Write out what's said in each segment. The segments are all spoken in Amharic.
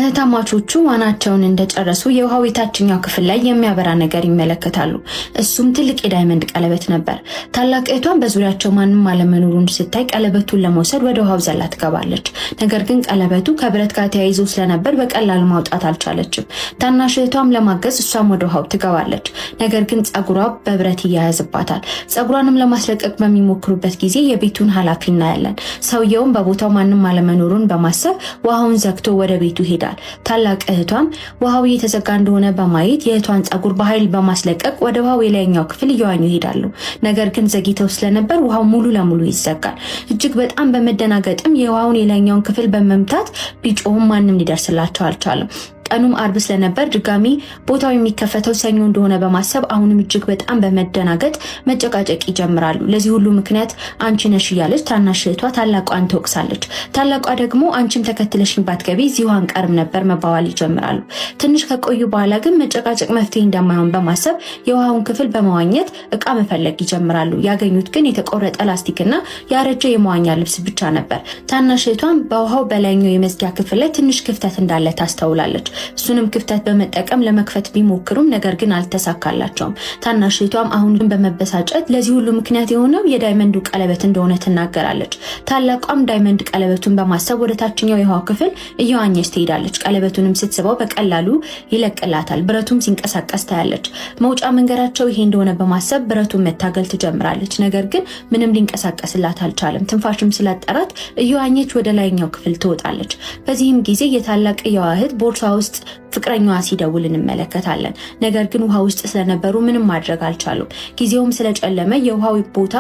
እህታማቾቹ ዋናቸውን እንደጨረሱ የውሃው የታችኛው ክፍል ላይ የሚያበራ ነገር ይመለከታሉ። እሱም ትልቅ የ diamond ቀለበት ነበር። ታላቅ እህቷን በዙሪያቸው ማንም አለመኖሩን ስታይ ቀለበቱን ለመውሰድ ወደ ውሃው ዘላ ትገባለች። ነገር ግን ቀለበቱ ከብረት ጋር ተያይዞ ስለነበር በቀላሉ ማውጣት አልቻለችም። ታናሽ እህቷም ለማገዝ እሷም ወደ ውሃው ትገባለች። ነገር ግን ጸጉሯ በብረት ይያያዝባታል። ጸጉሯንም ለማስለቀቅ በሚሞክሩበት ጊዜ የቤቱን ኃላፊ እናያለን። ሰውየውም በቦታው ማንም አለመኖሩን በማሰብ ውሃውን ዘግቶ ወደ ቤቱ ይሄዳል። ታላቅ እህቷም ውሃው እየተዘጋ እንደሆነ በማየት የእህቷን ጸጉር በኃይል በማስለቀቅ ወደ ውሃው የላይኛው ክፍል እየዋኙ ይሄዳሉ። ነገር ግን ዘግይተው ስለነበር ውሃው ሙሉ ለሙሉ ይዘጋል። እጅግ በጣም በመደናገጥም የውሃውን የላይኛውን ክፍል በመምታት ቢጮሁም ማንም ሊደርስላቸው አልቻለም። ቀኑም አርብ ስለነበር ድጋሚ ቦታው የሚከፈተው ሰኞ እንደሆነ በማሰብ አሁንም እጅግ በጣም በመደናገጥ መጨቃጨቅ ይጀምራሉ። ለዚህ ሁሉ ምክንያት አንቺ ነሽ እያለች ታናሽ እህቷ ታላቋን ትወቅሳለች። ታላቋ ደግሞ አንቺም ተከትለሽኝ ባትገቢ እዚሁ አንቀርም ነበር መባባል ይጀምራሉ። ትንሽ ከቆዩ በኋላ ግን መጨቃጨቅ መፍትሄ እንደማይሆን በማሰብ የውሃውን ክፍል በመዋኘት እቃ መፈለግ ይጀምራሉ። ያገኙት ግን የተቆረጠ ላስቲክና ያረጀ የመዋኛ ልብስ ብቻ ነበር። ታናሽ እህቷም በውሃው በላይኛው የመዝጊያ ክፍል ላይ ትንሽ ክፍተት እንዳለ ታስተውላለች። እሱንም ክፍተት በመጠቀም ለመክፈት ቢሞክሩም ነገር ግን አልተሳካላቸውም። ታናሽ እህቷም አሁን በመበሳጨት ለዚህ ሁሉ ምክንያት የሆነው የ diamond ኡ ቀለበት እንደሆነ ትናገራለች። ታላቋም diamond ቀለበቱን በማሰብ ወደ ታችኛው የውሃው ክፍል እየዋኘች ትሄዳለች። ቀለበቱንም ስትስበው በቀላሉ ይለቅላታል። ብረቱም ሲንቀሳቀስ ታያለች። መውጫ መንገዳቸው ይሄ እንደሆነ በማሰብ ብረቱን መታገል ትጀምራለች። ነገር ግን ምንም ሊንቀሳቀስላት አልቻለም። ትንፋሽም ስላጠራት እየዋኘች ወደ ላይኛው ክፍል ትወጣለች። በዚህም ጊዜ የታላቅየዋ እህት ቦርሳ ውስጥ ፍቅረኛዋ ሲደውል እንመለከታለን። ነገር ግን ውሃ ውስጥ ስለነበሩ ምንም ማድረግ አልቻሉም። ጊዜውም ስለጨለመ የውሃው ቦታ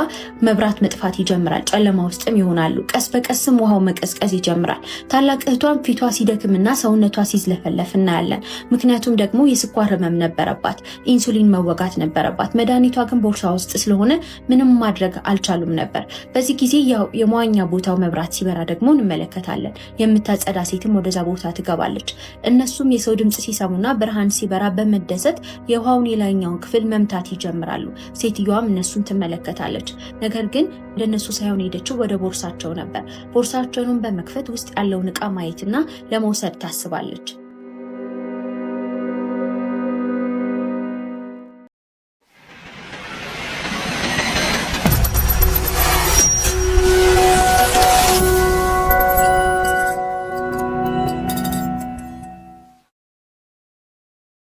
መብራት መጥፋት ይጀምራል። ጨለማ ውስጥም ይሆናሉ። ቀስ በቀስም ውሃው መቀዝቀዝ ይጀምራል። ታላቅ እህቷም ፊቷ ሲደክምና ሰውነቷ ሲዝለፈለፍ እናያለን። ምክንያቱም ደግሞ የስኳር ህመም ነበረባት። ኢንሱሊን መወጋት ነበረባት። መድኃኒቷ ግን ቦርሳ ውስጥ ስለሆነ ምንም ማድረግ አልቻሉም ነበር። በዚህ ጊዜ የመዋኛ ቦታው መብራት ሲበራ ደግሞ እንመለከታለን። የምታጸዳ ሴትም ወደዛ ቦታ ትገባለች። እነሱም የሰው ድምፅ ሲሰሙና ብርሃን ሲበራ በመደሰት የውሃውን የላይኛውን ክፍል መምታት ይጀምራሉ። ሴትዮዋም እነሱን ትመለከታለች። ነገር ግን ወደ እነሱ ሳይሆን ሄደችው ወደ ቦርሳቸው ነበር። ቦርሳቸውንም በመክፈት ውስጥ ያለውን ዕቃ ማየትና ለመውሰድ ታስባለች።